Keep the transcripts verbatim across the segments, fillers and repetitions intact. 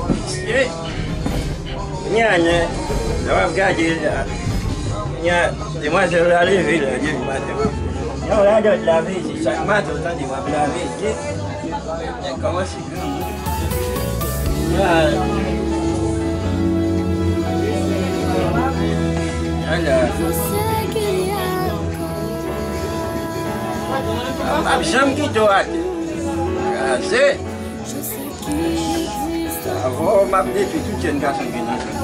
Mesye, kounye a, lè w ap gade la, kounye a, demwazèl la leve la, depi maten. Yon radòt lave, se chak maten w tande w ap lave, se, nèg kòmanse granmoun. Ah. Ala. M ap janm kite w atè. Kraze. Avè w, m ap detwi tout jèn gason ki nan kay.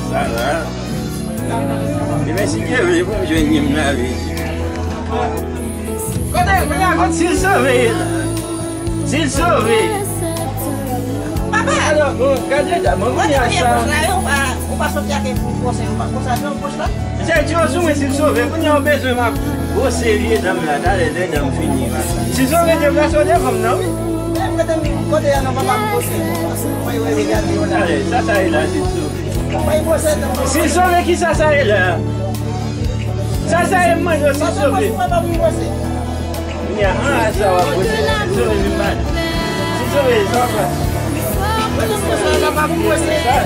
Sa la. Li mèsi Dye vle pou m jwenn li m lave. Kote, kote, kote Sil Sove ye la? Sil Sove. Papa, alò, bon, gade dam, bon, kounye a sa. Ou pa, ou pa soti ak yon pwosè, ou pa konsa, se yon pwosè la? Misye di yo sou mwen Sil Sove, kounye a w bezwen m ap bwose vye dan m la, talè lè dan m fini. Sil Sove deplase w devan m nan, wi. Mwen te di, kote a nan papa m bwose. Mwen, mwen, mwen, gade yo la. Talè, sa, sa ye la, Sil Sove. Sil Sove, kisa sa ye la? Sa, sa ye m mande w, Sil Sove. Kounye a, an, sa w ap poze. Sil Sove, vin pale. Sil Sove, sa w ap pale. Sa,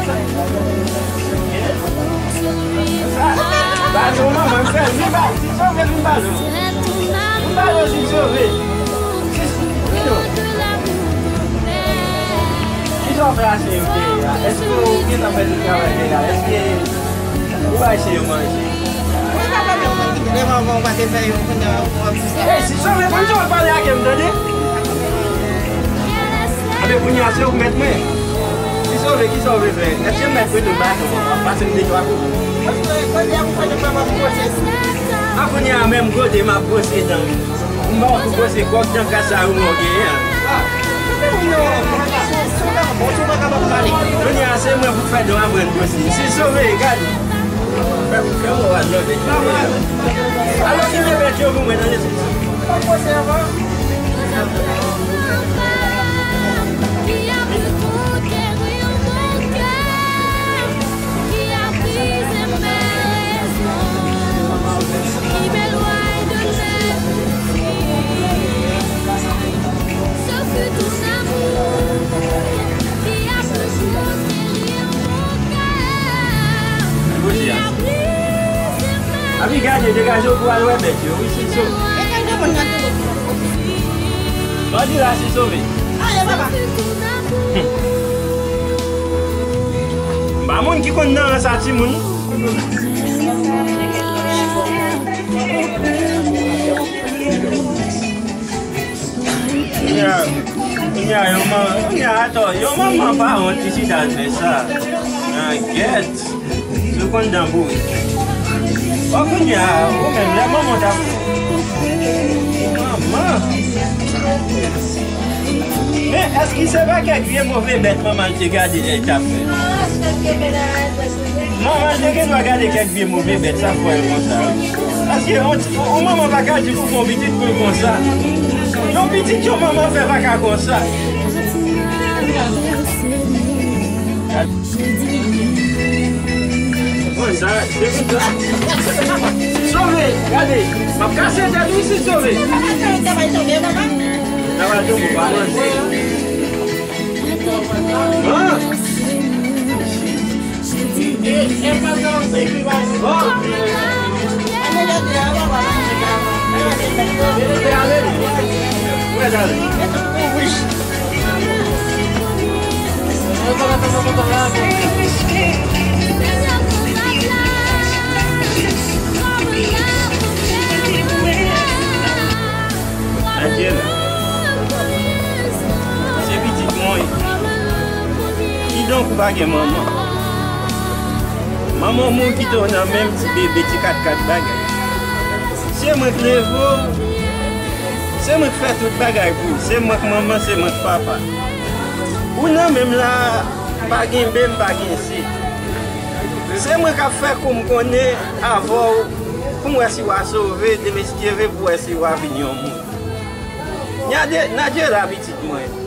sa. Sa, sa. Ba, se yon manman, m fè, vin pale. Sil Sove, vin pale. Vin pale, Sil Sove. Sil Sove, vin non. Kisa w fè a se yo te ye a? Èske w gentan fè tout travay te ye a? Èske ou bay se yo manje? Mwen pa pale yon moun ki te devan w, ou pa te fè yo, kounye a w ap di sa. Ey, Sil Sove, konn jan w ap pale ak m, tande? Anben, kounye a se ou k mèt mwen. Sil Sove, kisa w vle fè? Èske m mèt prete w baton an? Pase m de twa kou. Kounye a, ou fè de papa pou pwosè. An kounye a menm kote m ap pwosè dan. M pa wè pou pwosè kòk dan kasa ou mò genyen an. Kounye a se mwen pou fè don aprann pwosè. Sil Sove, gade. Fè, fè mwen wè lòt bèt yo. Alò, kenbe bèt yo pou mwen, tande, Sil Sove. Qui a brisé mes raisons, qui m'éloigne de mes filles. Ce fut ton amour qui a toujours guéri mon cœur, qui a brisé mes Abi, gade, degaje w pou al wè bèt yo, wi, Sil Sove. Degaje moun nan tou. Bandi la, Sil Sove. Ale, papa. M pa moun ki konn nan sa timoun. Kounye a, kounye a, yon man-, kounye a, atò, yon manman pa wont ki chita al fè sa. Nan gèt. Nou konn dan bourik. Bon, kounye a, ou menm, lè manman w t ap. Manman! Men, èske se pa kèk vye move bèt manman l te gade lè l t ap fè? Manman l te gendwa gade kèk vye move bèt, sa fè l konsa, wi. Paske yon ti, yon manman pa ka di pou fè yon pitit pou l konsa. Yon pitit yon manman fè pa ka konsa. Bon, sa, se konsa. Sil Sove, gade, m ap kase tèt ou, Sil Sove. Sa va tonbe, pa manje. Ah! Adye la. Se pitit mwen. Kidonk ou pa gen manman. Manman w mouri kite w nan menm ti bebe, ti katkat bagay. Se mwen k leve w. Se mwen k fè tout bagay pou ou. Se mwen k manman, se mwen k papa. Ou nan menm la, pa gen be m, pa gen si. Se mwen k ap fè kou m konnen avè w. Pou m wè si w a sove, demen si Dye vle pou w wè si w a vin yon moun. Nadye, Nadye la pitit mwen.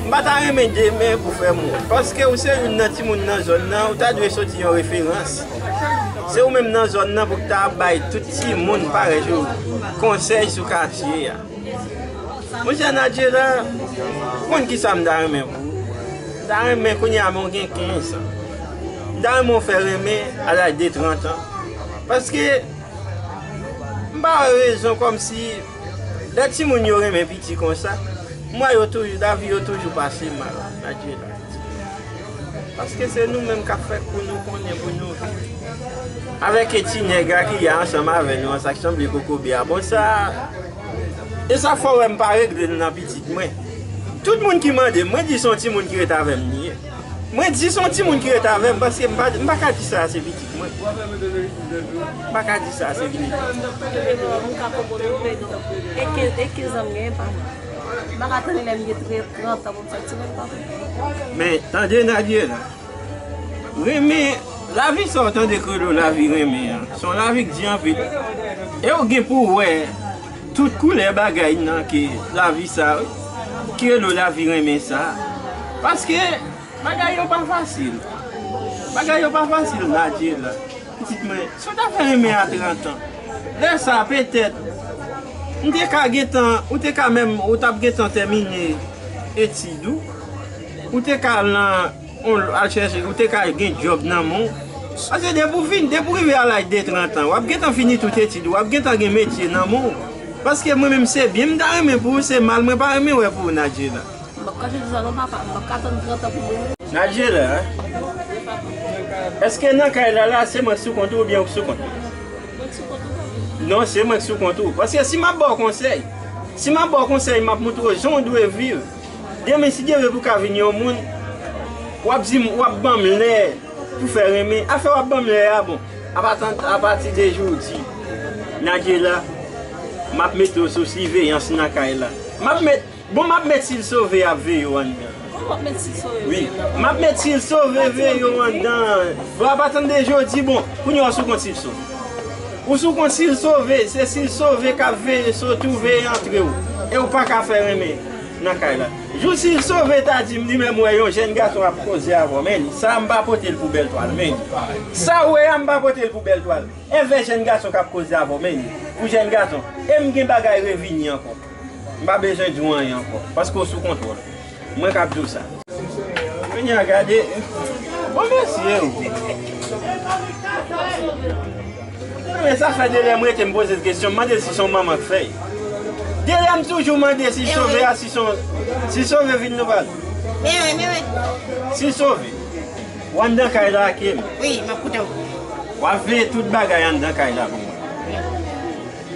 M pa ta renmen demen pou fè m wont. Paske ou se youn nan timoun nan zòn nan, ou ta dwe soti yon referans. Se ou menm nan zòn nan pou w ta bay tout timoun parèy ou konsèy sou katye a. Monchè Nadjela, ou konn kisa m ta renmen pou ou? M ta renmen kounye a men w gen kenz an. M ta renmen w fè renmen a laj de trant an. Paske m pa wè rezon kòmsi lè timoun yo renmen piti konsa, m wè yo toujou, lavi yo toujou pase mal, Nadjela. Paske se nou menm k ap fè kou nou konnen pou nou viv. Avèk e ti nèg la ki ansanm avè nou an, sa k sanble kokobe a. Bon, sa, e sa fò wè m pa regle l nan pitit mwen. Tout moun ki mande m, mwen di se yon timoun ki ret avè m li ye. Mwen di se yon timoun ki ret avè m, paske m pa, m pa ka di sa se pitit mwen. M pa ka di sa se pitit mwen. E kenz, e kenz an m genyen pa mwen. M pa ka tande lè m gen trant an pou m fè ti nèg pa mwen. Men, tande Nadjela. Renmen, lavi sa w tande kreyòl lavi renmen an. Se yon lavi k di anpil. E w gen pou w wè tout koulè bagay nan ke lavi sa, kreyòl lavi renmen sa. Paske bagay yo pa fasil. Bagay yo pa fasil, Nadjela. Pitit mwen, si w ta fè renmen a trant an, lè sa, petèt, m te ka gentan, ou te ka menm, ou t ap gentan tèmine etid ou, ou te ka al nan, on, al chèche, ou te ka gen djòb nan men w. Paske depi w fin, depi w rive a laj de trant an, w ap gentan fini tout etid ou, w ap gentan gen metye nan men w. Paske mwen menm, se byen m ta renmen pou ou, se mal mwen pa renmen wè pou ou, Nadjela. M p ap kache di sa non, papa. M p ap ka tann trant an pou mwen. Nadjela, èske nan kay la, la, se mwen k sou kont ou oubyen ou k sou kont ou? Mwen k sou kont ou, papa. Non, se mwen k sou kont ou. Paske si m ap ba w konsèy, si m ap ba w konsèy, m ap montre w jan w dwe viv. Demen, si Dye vle pou w ka vin yon moun, w ap di m, w ap ban m lè pou fè renmen. Afè w ap ban m lè a, bon, apati, apati de jodi, Nadjela, m ap mete w sou siveyans nan kay la. M ap met Bon, m ap met Sil Sove ap veye w anndan. Kòman w ap met Sil Sove veye w anndan? Wi, m ap met Sil Sove veye w anndan. Bon, apati de jodi, bon, kounye a w sou kont Sil Sove. Ou sou kont Sil Sove, se Sil Sove k ap veye soti w, veye antre w. E w pa ka fè renmen nan kay la. Jou Sil Sove ta di m li menm wè yon jèn gason ap koze avè w, men li, sa a m pa pote l pou bèl twal, men li. Sa w wè a, m pa pote l pou bèl twal. Envè jèn gason k ap koze avè w, men li. Pou jèn gason. E m gen bagay revini ankò. M pa bezwen di w anyen ankò, paske w sou kontwòl. Mwen k ap di w sa. Kounye a gade. Bon, mesye, o. Men sa fè de lè m rete m poze l kesyon, m mande l si se yon manman k fè l. De lè m toujou mande si Sove a, si se yon, si Sove vin nou pale. Si Sove. W anndan kay la ak m. Wi, m ap koute w. W ap veye tout bagay anndan kay la pou mwen.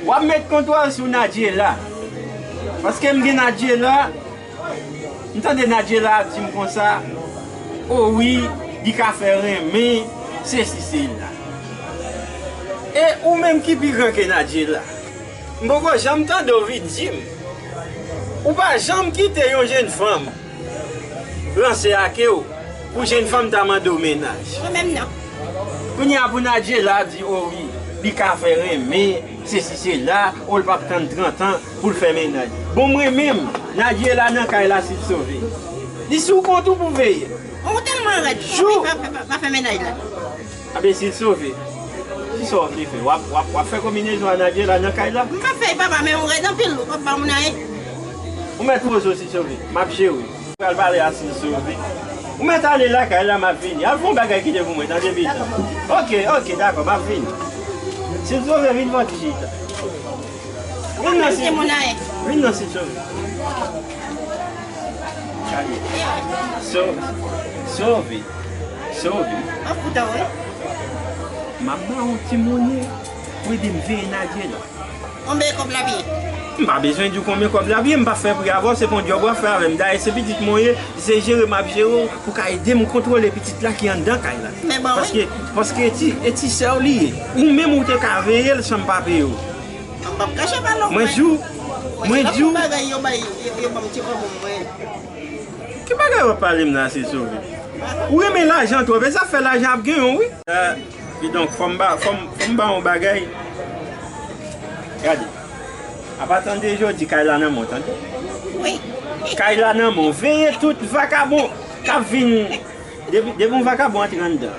W ap met kontwòl sou Nadjela. Paske m gen Nadjela, m tande Nadjela ap di m konsa, o wi, li ka fè renmen, sesi sela. E ou menm ki pi gran ke Nadjela, m poko janm tande w vin di m, ou pa janm kite yon jèn fanm ranse ake w pou jèn fanm ta mande w mennaj. Mwen menm non. Kounye a pou Nadjela di, o wi, li ka fè renmen, sesi sela, o l p ap tann trant an pou l fè mennaj. Bon, mwen menm, Nadjela nan kay la, Sil Sove. Li sou kont ou pou veye. Ou tèlman rèd, ou pa, pa, pa fè mennaj la. Anben, Sil Sove, kisa w vle fè? W ap, w ap, w ap fè konbinezon a Nadjela nan kay la? M p ap fè l, papa, men ou rèd anpil, ou p ap ba moun anyen. Ou mèt poze w, Sil Sove, m ap jere w. Pral pale a Sil Sove. Ou mèt ale lakay la, m ap vini. Al fè yon bagay kite pou mwen, tande, pitit? Oke, oke, dakò, m ap vini. Sil Sove, vin fè yon ti chita. Vin nan, Sil, vin nan, Sil Sove. Gade. So, Sove. Sove. M ap ba w ti monnen pou ede m veye Nadjela. Konbyen kòb l ap ye? M pa bezwen di w konbyen kòb l ap ye, m p ap fè pri avè w, se pa yon djòb w ap fè avè m. Dayè, se pitit mwen w ye, se jere m ap jere w, pou w ka ede m kontwole pitit la ki anndan kay la. Men bon, wi. Paske, paske e ti, e ti sè w li ye. Ou menm ou te ka veye l san m pa peye w. M p ap kache pa lòk mwen. Mwen di w, mwen di w. Bagay yo bay, yo, yo ban m ti bonbon mwen. Ki bagay w ap pale m la, Sil Sove? Ou renmen lajan twòp, e sa fè lajan ap genyen w, wi. Kidonk, fò m ba, fò m, fò m ba w yon bagay. Gade. Apa tande jodi, kay la nan men w, tande? Wi. Kay la nan men w. Veye tout vakabon k ap vin. Depi, depi yon vakabon antre anndan.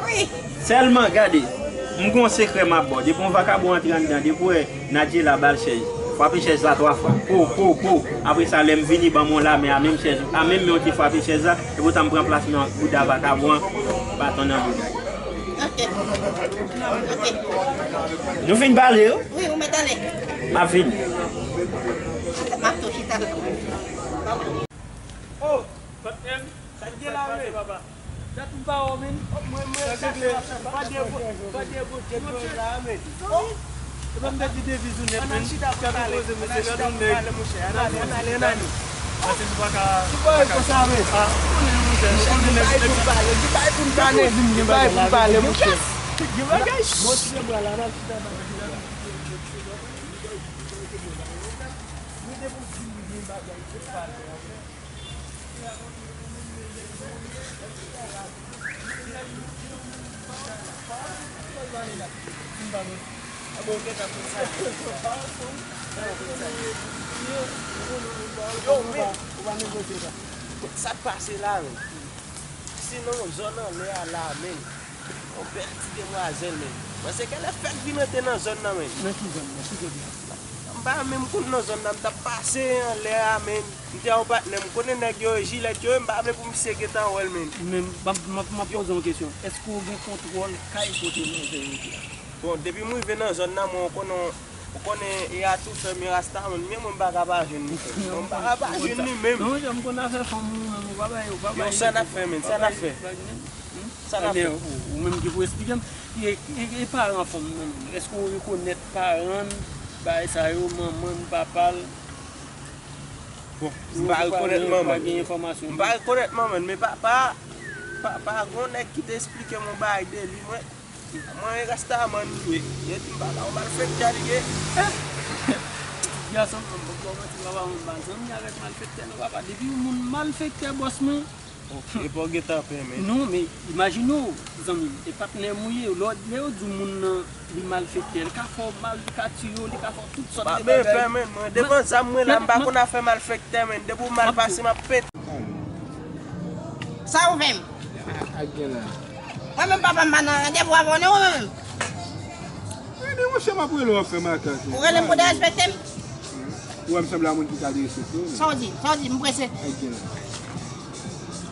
Wi. Sèlman, gade, m gon sekrè m ap ba w. Depi yon vakabon antre anndan, depi w wè Nadjela ba l chèz, frape chèz la twa fwa. Po, po, po. Apre sa, lè m vini, ban m yon lamen a menm chèz, a menm men w te frape chèz la, epoutan m pran plas nan bouda vakabon an, baton nan bouda l. Ok. Ok. Nou fin pale, wi. Wi, ou mèt ale. M ap vini. M ap tou chita. Oh, patnè m, sa k gen la, men? Dat m pa wè w, men. Mwen, mwen, sa k gen la, men? Pa de bo-, pa de bo-, de bo-, la, men. Oh. Epa m te di deviz ou nèt, men. Kèk poze, mesye, gade yon nèg. Ann ale, ann ale, ann ale. Paske nou pa ka, nou pa ka. Ah, ou konnen, monchè, nou konnen nèg, nèg sa. Gen bagay pou m pale, gen bagay pou m pale, monchè. Gen bagay. Bon, ti bwa la, n ap chita, n ap chita. Yo, men, sa k pase la, men? Se nan zòn anlè a la, men. Yon bèl ti demwazèl, men. Mwen se kèlè fèk vin rete nan zòn nan, men. Nan ki zòn? Nan ki kote? M pa menm konn nan zòn nan, m t ap pase anlè a, men. M te a yon patnè m, konnen nèg yo, jilèt yo, m pa vle pou misye gentan wè l, men. Men, m ap, m ap, m ap poze yon kesyon. Èske w gen kontwòl kay kote manzè yo te a? Bon, depi m rive nan zòn nan, mwen, ou konnen, ou konnen, e a tou fèmen rasta, men, men mwen, m pa ka pa jwenn li, frè. Mwen, m pa ka pa jwenn li menm. Non, monchè, m konn afè fanm, ou menm, ou pa bay, ou pa bay. Yo, sa n ap fè, men, sa n ap fè? Sa n ap fè? Ou, ou menm ki pou esplike m. E, e, e paran fanm nan menm? Èske w rekonèt paran l, bagay sa yo, manman l, papa l? Bon, m pa rekonèt manman l. Pa gen enfòmasyon. M pa rekonèt manman l, men papa, papa, gon nèg ki te esplike m yon bagay de li, mwen, mwen, e rastaman li ye. Yo di m papa yon malfektè li ye. Gason, m poko manti, papa, mwen pa zanmi avèk malfektè, non, papa. Depi yon moun malfektè, bòs mwen, Ok, epa w gentan pè, men. Non, men imajine w, zanmi m, e patnè m ou ye, lè, lè yo di w moun nan, li malfektè, li ka fè w mal, li ka tiye w, li ka fè w tout sòt de bagay. Pa men pè, men, mwen, devan zam mwen la, m pa konn afè malfektè, men, depi w mal pase, m ap pete. Sa ou fè m? Ak gen la. Mwen menm papa m pa nan randevou avè w, non, mwen menm. Gade, monchè, m ap rele w, w ap fè makak. Ou rele m pou derespekte m? Ou wè m sanble a moun ki ka derespekte w, men. Sa w di? Sa w di? M prese. Ak gen la.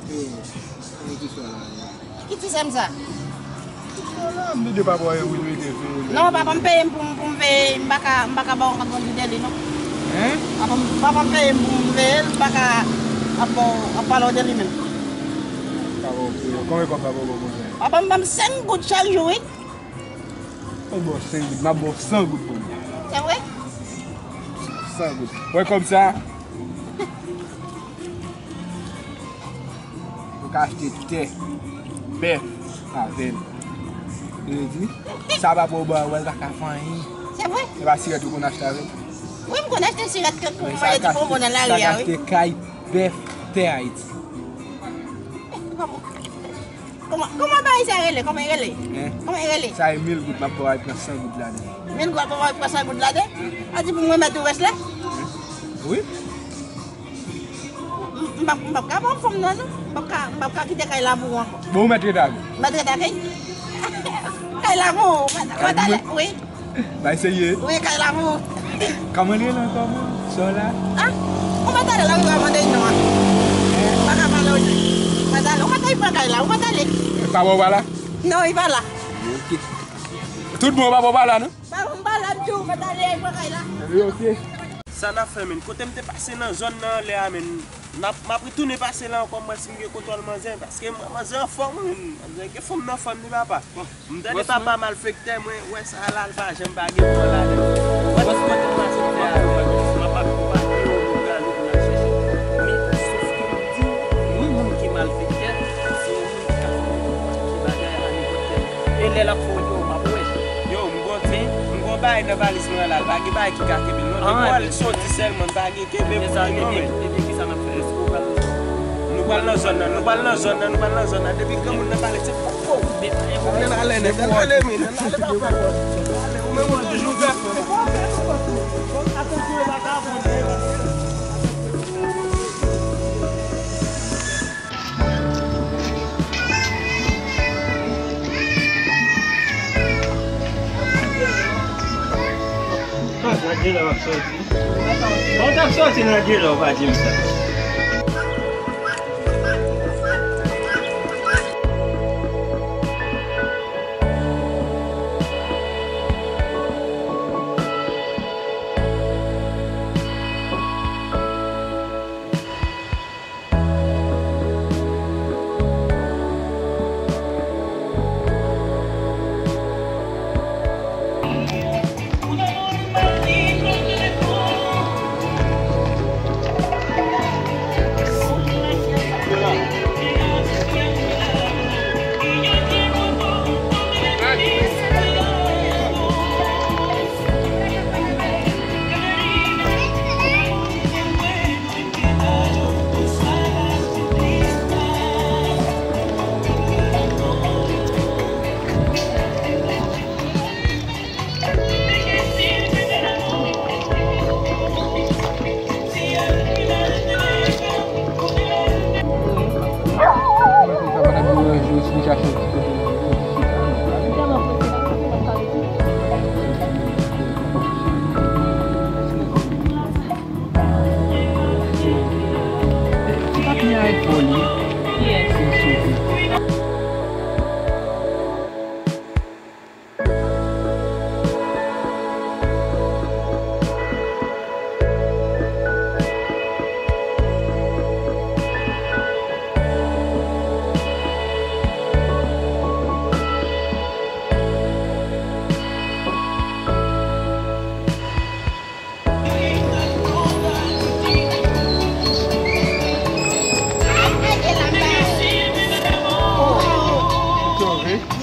Yo, mwen di sa la. Ki ti sè m sa? Ti sè la, m di de papa w e wi, wi, de wi. Non, papa m peye m pou m, pou m veye, m pa ka, m pa ka ba w kont rann de li, non. Hein? Papa m, papa m peye m pou m veye l, m pa ka ap ba w, ap pale w de li menm. Papa w peye w. Konbyen kòb papa w ba w pou w veye? Papa m ban m senk goud chak jou, wi. Mwen ba w senk goud, m ap ba w san goud pou li. Se vre? San goud. Wè kòb sa? Ou ka achte tè, bèf avè l. Ou di, sa papa w ba w, wè l pa ka fè anyen. Se vre? E pa sirèt ou konn achte avè l? Wi, m konn achte sirèt ke pou mwen di bonbon nan lari a, wi. Sa ka achte kay, bèf, tè Ayiti. Kòman? Kòman, kòman bagay sa rele? Kòman e rele? Hein? Kòman e rele? Sa e mil goud, m ap ba w al pran san goud ladan. Mil goud, m ap ba w al pran san goud ladan? A di pou mwen mèt ou rès la? Wi. M, m p ap, m p ap ka ba w fanm nan, non. M p ap ka, m p ap ka kite kay la pou ou ankò. Bon, ou mèt rete avè m. Mèt rete avè m? Kay la pou ou, mèt, mèt ale, wi. Bay serye. Wi, kay la pou ou. Kòman li rele ankò, man? Sa w la? Ah, ou pa t ale la, ou pa mande non an. Ou pa ka pale, ou pa t ale, ou pa t ale pran kay la, ou pa t ale. Pa ba w pa la? Non, li pa la. Ok. Tout bon, ou pa ba w pa la, non? Pa, ou pa la, m di ou pa t ale pran kay la. Ebyen, ok. Sa n ap fè, menn? Kote m te pase nan zòn nan anlè a, menn? N ap, m ap retounen pase la ankò, m wè si m gen kontwòl manzè, paske m wè manzè anfòm, wi, menn. Manzè gen fanm nan fanm li, papa. M tande papa malfektè, mwen wè sa la, l pa janm pa gen pran ladan. Mwen tout kote m pase m fè avè w, m ap akonpanye w, nou prale pou n al chèche. Men, sòf ke m di w, mwen, moun ki malfektè, se yon moun ki ka fè nenpòt ki bagay a nenpòt lè. E lè l ap fè w yo, m ap wè. Yo, m gon ti, m gon bagay nan valiz mwen la, l pa gen bagay ki ka kenbe l non. Depi w wè l soti sèlman, l pa gen kenbe pou li non, men. Ebyen, kisa n ap fè? Èske w pral nan zòn nan? Nou pral nan zòn nan, nou pral nan zòn nan, nou pral nan zòn nan. Depi granmoun nan pale, se fòk fò. Ann ale nèt, ann ale, men, ann ale, papa. Ann ale, ou menm ou toujou fè. Kèlè w ap sòti? Bon, w t ap sòti nan kèlè w pa di m sa? Yes.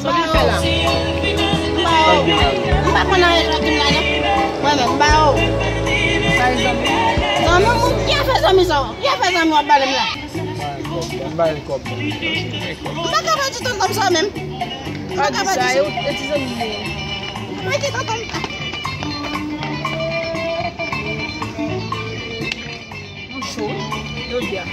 Sa w ap fè la? M pa konn anyen lòt moun la non. Mwen menm, m ba ou. Zanmi moun, ki afè zanmi sa w? Ki afè zanmi w ap pale m la? M pa ka pèdi tonton m sa menm. M pa ka pèdi sa. Mwen ki tonton m. Nou cho wi, jodi a.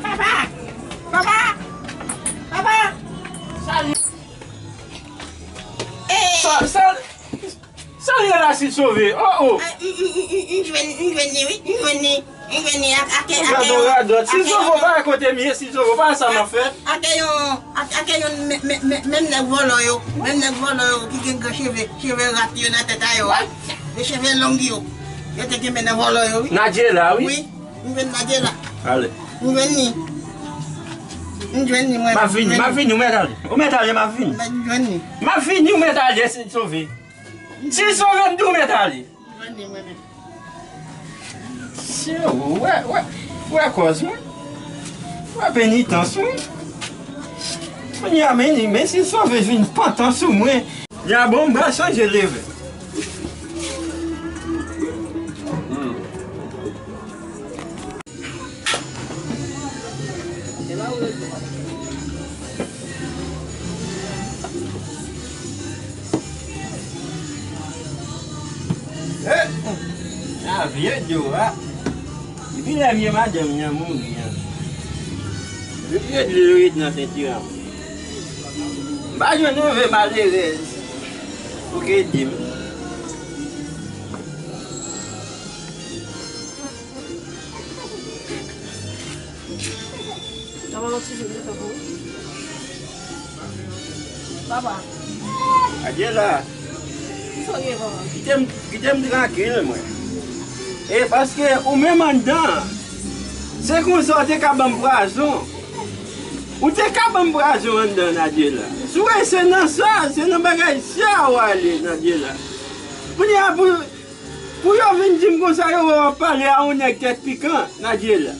Papa! Papa! Papa! Salut! Sa, sa, sa l ye la, Sid Sove? Oh, oh! Ah, m, m, m, m, m jwenn, m jwenn li, wi. M jwenn li. M jwenn li ak, ak, ak, ak yon radòt. Sid Sove, pa kote m ye, Sid Sove, pa sa m ap fè. Ak, ak yon, ak, ak yon, men, men, men, menm nèg vòlò yo. Menm nèg vòlò yo ki gen gran cheve, cheve rat yo nan tèt a yo a. Wi. E cheve long yo. Yo te kenbe nan vòlò yo, wi. Nadjela, wi. Wi. M jwenn Nadjela. Ale. M jwenn li. M jwenn li, mwen. M ap vini, m ap vini, ou mèt ale. Ou mèt ale, m ap vini. M jwenn li. M ap vini, ou mèt ale, Sid Sove. Sid Sove, m di ou mèt ale. M jwenn li, mwen menm. Sye, ou wè, wè, wè kòz mwen. Wè penitans mwen. Kounye a, men, men Sid Sove vin pantan sou mwen. Ya bon, m pral chanje leve. Eh, sa vye dlo a. Depi lè vye madanm nan mouri an, vye dlo yo ret nan sentiran. M pa jwenn yon vye malerèz pou k ede m. Papa, yon ti jou m te fè pou ou. Papa. Adye la. Kisa w gen, papa? Kite m, kite m trankil, mwen. E paske ou menm anndan, se konsa w te ka ban m pwazon. Ou te ka ban m pwazon anndan, Nadjela. Si w wè se nan sa, se nan bagay sa w ale, Nadjela. Kounye a pou, pou yo vin di m konsa, yo wè w ap pale a yon nèg tèt pikan, Nadjela.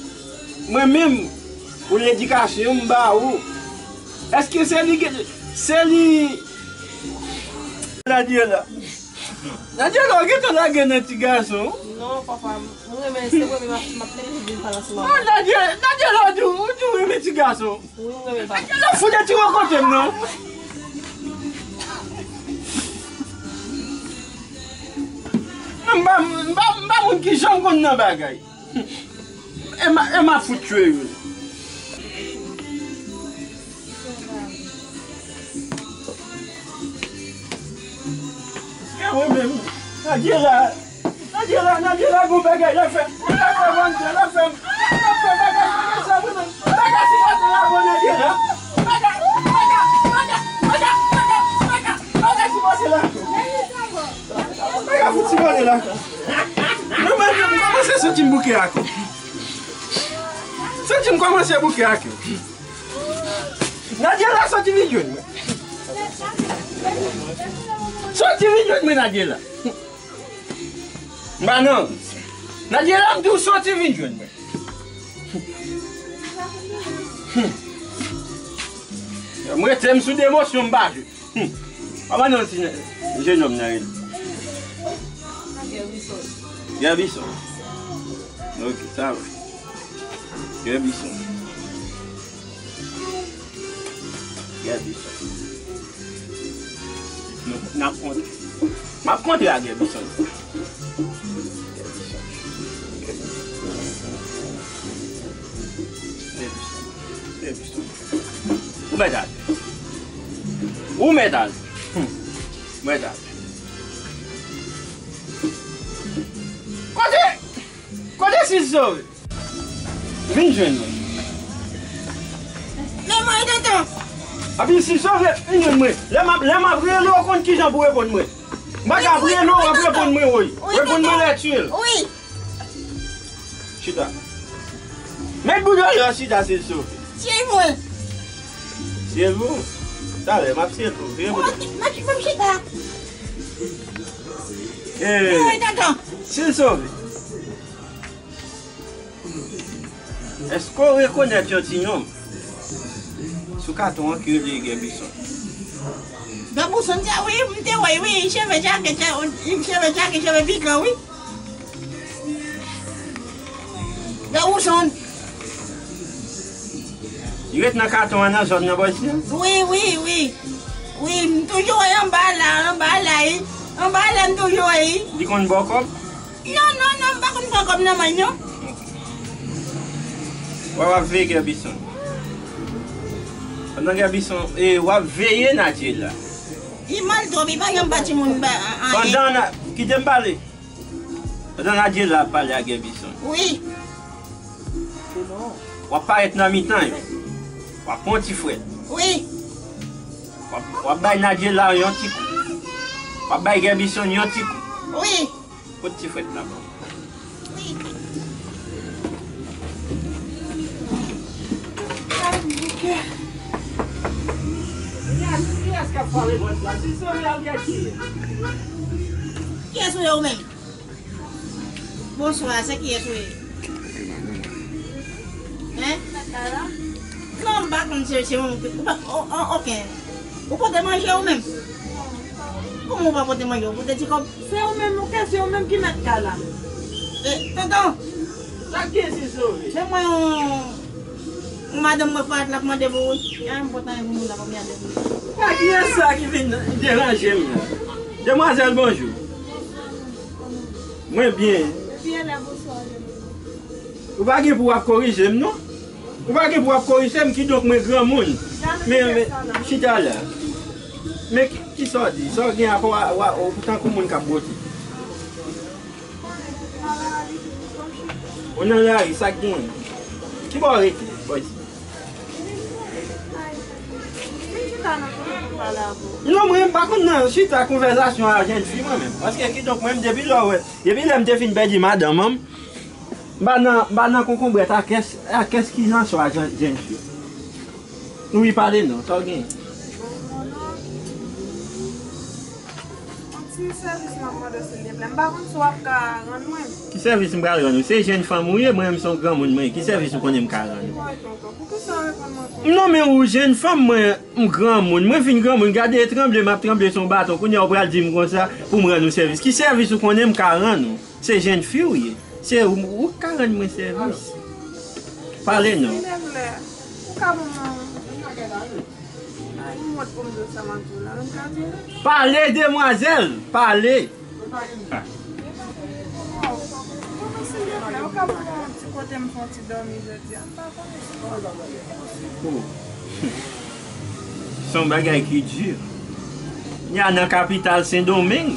Mwen menm, pou ledikasyon m ba ou, èske se li, se li, Nadjela? Nadjela, w gentan lage nan ti gason? Non, papa, m renmen, se premye m ap, m ap te vin pale ansanm avè w. Ah, Nadjela, Nadjela, ou di, ou di w renmen ti gason? Wi, m renmen, papa. Nadjela, fout de ti wè kote m, non? M pa, m pa, m pa moun ki janm konn nan bagay. E m a, e m a fout tchwe yo. Mwen menm, Nadjela, Nadjela, Nadjela gon bagay l ap fè. L ap fè vannde, l ap fè, l ap fè bagay, bagay sa mwen menm. Bagay sipòte la bon Nadjela. Bagay, bagay, bagay, bagay, bagay, bagay sipòte la. Bagay fout sipòte la. Mwen menm, m kòmanse santi m bouke ak ou. Santi m kòmanse bouke ak ou. Nadjela soti vin jwenn mwen. Soti vin jwenn mwen, Nadjela. M pa nan. Nadjela, m di w soti vin jwenn mwen. M rete m sou de emosyon, m pa jwe. Hum. Kòman non ti jenòm nan rele? Gerbison. Ok, sa va. Gerbison. Gerbison. Nou, n ap kontre. M ap kontre ak Gerbison. Gerbison. Gerbison. Gerbison. Ou mèt ale. Ou mèt ale. Hmm. Ou mèt ale. Kote? Kote Sil Sove? Vin jwenn mwen. Men mwen, tonton. Epi Sil Sove, vin jwenn mwen. Lè m ap, lè m ap rele w, ou konn kijan pou reponn mwen. M pa ka rele w, w ap reponn mwen, woy. Reponn mwen lè tchil. Wi. Chita. Met bout dèyè w chita, Sil Sove. Tchil mwen. Tchil mwen. Talè, m ap tchil tou. Vire bout dèyè. M ap, m ap chita. Eh, tonton. Sil Sove. Èske w rekonèt yon ti nonm sou katon an ki rele Gerbison? Gerbison, sa wi, m te wè, wi, cheve tchake, cheve tchake, cheve pikan, wi. Gerbison. Li ret nan katon an nan zòn nan bò isi an? Wi, wi, wi. Wi, m toujou wè anba la, anba la, wi. Anba la, m toujou wè, wi. Li konn ba w kòb? Non, non, non, m pa konn pran kòb nan men l, non. Wè, w ap veye Gerbison. Pandan Gerbison, e, w ap veye Nadjela. Li mal twòp, li pa janm ba timoun ba, a, anyen. Pandan na, kite m pale. Pandan Nadjela ap pale ak Gerbison. Wi. W ap parèt nan mitan yo. W ap pran ti frèt. Wi. W ap, w ap bay Nadjela yon ti kou. W ap bay Gerbison yon ti kou. Wi. Pot ti frèt la ban mwen. Kiyès ou ye ou menm? Bonswa, se kiyès ou ye? Hein? Non, m pa konn se, se yon, ou pa, o, o, ok. Ou pote manje ou menm? Kòman ou pa pote manje? Ou pote ti kòb? Se ou menm, ou kè, se ou menm ki mèt kay la. E, tonton. Sa k gen, Sil Sove? Men mwen yon, yon madanm mwen parèt l ap mande pou ou. Kè m pote anyen pou moun la, pa mande pou ou. A, kiyès sa ki vin deranje m la? Demwazèl, bonjou. Mwen byen. Depi yè lè bonswa, depi. Ou pa gen pou w ap korije m, non. Ou pa gen pou w ap korije m, kidonk mwen granmoun. Men, men, chita la. Men ki, ki sa w di? Sa w gen apa w, w, w tankou moun k ap bwote. Ou nan lari, sa k gen? Ki bò w rete? Bò isi. Non, mwen, m pa konn nan chita konvèsasyon a jèn fi mwen menm. Paske kidonk mwen, depi lè w wè, depi lè m te fin pèdi madanm an, m pa nan, m pa nan konkonbrèt a kès, a kès ki nan swa jèn, jèn fi. Wi, pale non, sa w gen? Yon ti sèvis m ap mande w, silvouplè. M pa konn si w ap ka rann mwen. Ki sèvis m pral rann ou? Se jèn fanm ou ye, mwen menm se yon granmoun mwen ye. Ki sèvis ou konnen m ka rann ou? Wi, tonton. Poukisa w reponn mwen konsa? M nonmen ou jèn fanm, mwen, m granmoun. Mwen vin granmoun, gade e tranble, m ap tranble sou yon baton. Kounye a ou pral di m konsa pou m rann ou sèvis. Ki sèvis ou konnen m ka rann ou? Se jèn fi ou ye. Se ou, ou k ka rann mwen sèvis. Pale non. Silvouplè, ou ka ban mwen yon mòd pou m di w sa m ap di w la, m ka di w? Pale, demwazèl, pale. Tonton, silvouplè, ou ka ban mwen yon ti kote m fè yon ti dòmi jodi a? M pa konnen si w ap... Oh. Se yon bagay ki di. Kounye a nan kapital Sendomeng,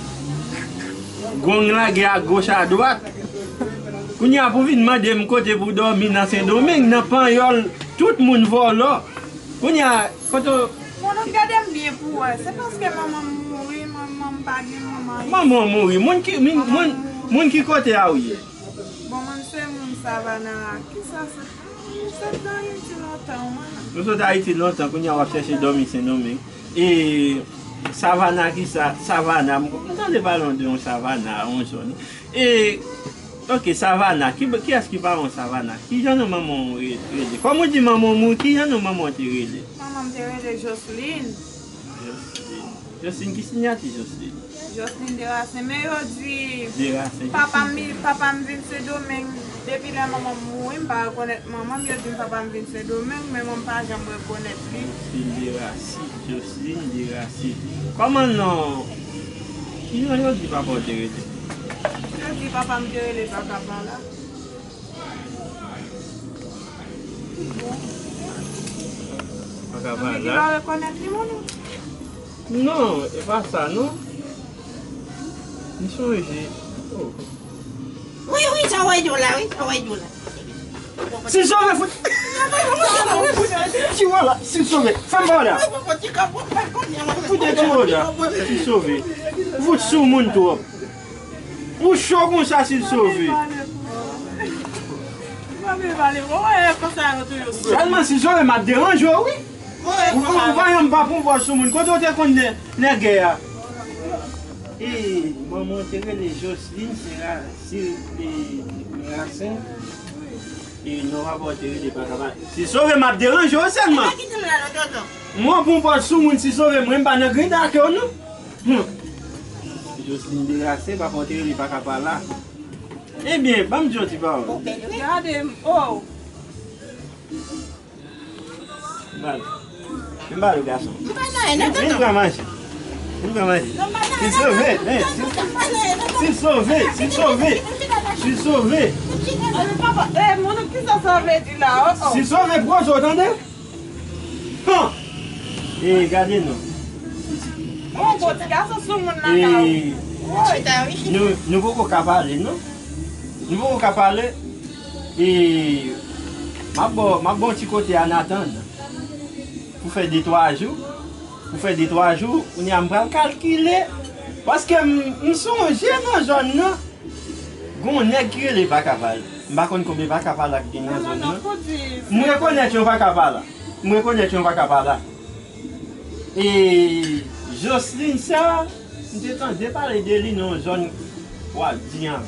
Gwong lage agoch adwat. Kounye a pou vin mande m kote pou dòmi nan Sendomeng, nan Panyòl, tout moun vòlò. Kounye a, kote w Mon nonm, gade m byen pou w wè. Se paske manman m mouri, manman m pa gen manman isit. Manman w mouri. Moun ki, moun, moun, moun ki kote a w ye? Bon, mwen se moun Savana a. Kisa se? M sot nan Ayiti lontan, mwen. Ou sot Ayiti lontan, kounye a w ap chèche dòmi Sendomeng. E Savana, kisa? Savana, m, m tande pale de yon Savana, yon zòn. E, ok, Savana. Ki, kiyès ki paran Savana? Kijan non manman w re-, rele? Kòm ou di manman w mouri, kijan non manman w te rele? Manman m te rele Joseline. Joseline. Joseline, ki sinyati Joseline? Joseline Derasen. Men yo di Derasen, papa m, Joseline. Papa m vin Sendomeng. Depi lè manman m mouri, m pa rekonèt manman m. Yo di m papa m vin Sendomeng, men mwen m pa janm rekonèt li. Joseline Derasen. Joseline Derasen. Kòman non? Kijan yo di papa w te rele? Yo di papa m te rele Vakapala. Vakapala. Anvi di pa rekonèt li, mwen non. Non, e pa sa, non. M sonje. Oh. Wi, wi, sa w ap di la, wi, sa w ap di la. Silsove, fout. Ti wala, Silsove, fè m pa w la. Fout ti wala, Silsove. Fout sou moun twòp. Ou cho konsa, Silsove. Sèlman, Silsove, m ap deranje w, wi. Ou, ou, ou pa janm pa pran pòz sou moun. Kote w te konn nè-, nègè a? E, manman w te rele Joseline, se ra-, se, e, rasen. E non, papa w te rele Vakapala. Silsove, m ap deranje w sèlman. Mwen pran pòz sou moun, Silsove, mwen m pa nan grenn ak yo, non. Hmm. Joseline Derasen, papa w te rele Vakapala. Ebyen, ban m di yon ti pawòl. Gade m, oh. Bal. M bal ou gason. M pa nan anyen, non, tonton. Vin pran manje. Vin pran manje. Non, m pa nan anyen, tonton. Silsove, men, Silsove, Silsove, Silsove. Papa, eh, moun, kisa sa vle di la, oh, oh. Silsove, pran zo, tande? Hon! E gade non. Bon, bon, ti gason sou moun nan ka ou. E nou, nou poko ka pale, non. Nou poko ka pale. E m ap ba w, m ap ba w ti kote a nan atandan. Pou fè de twa jou. Pou fè de twa jou, kounye a m pral kalkile. Paske m, m sonje nan zòn nan. Gon nèg ki rele Vakapala. M pa konn konbyen Vakapala ki gen nan zòn nan. M rekonèt yon Vakapala. M rekonèt yon Vakapala. E Joseline sa, m te tande pale de li nan yon zòn w ap di an.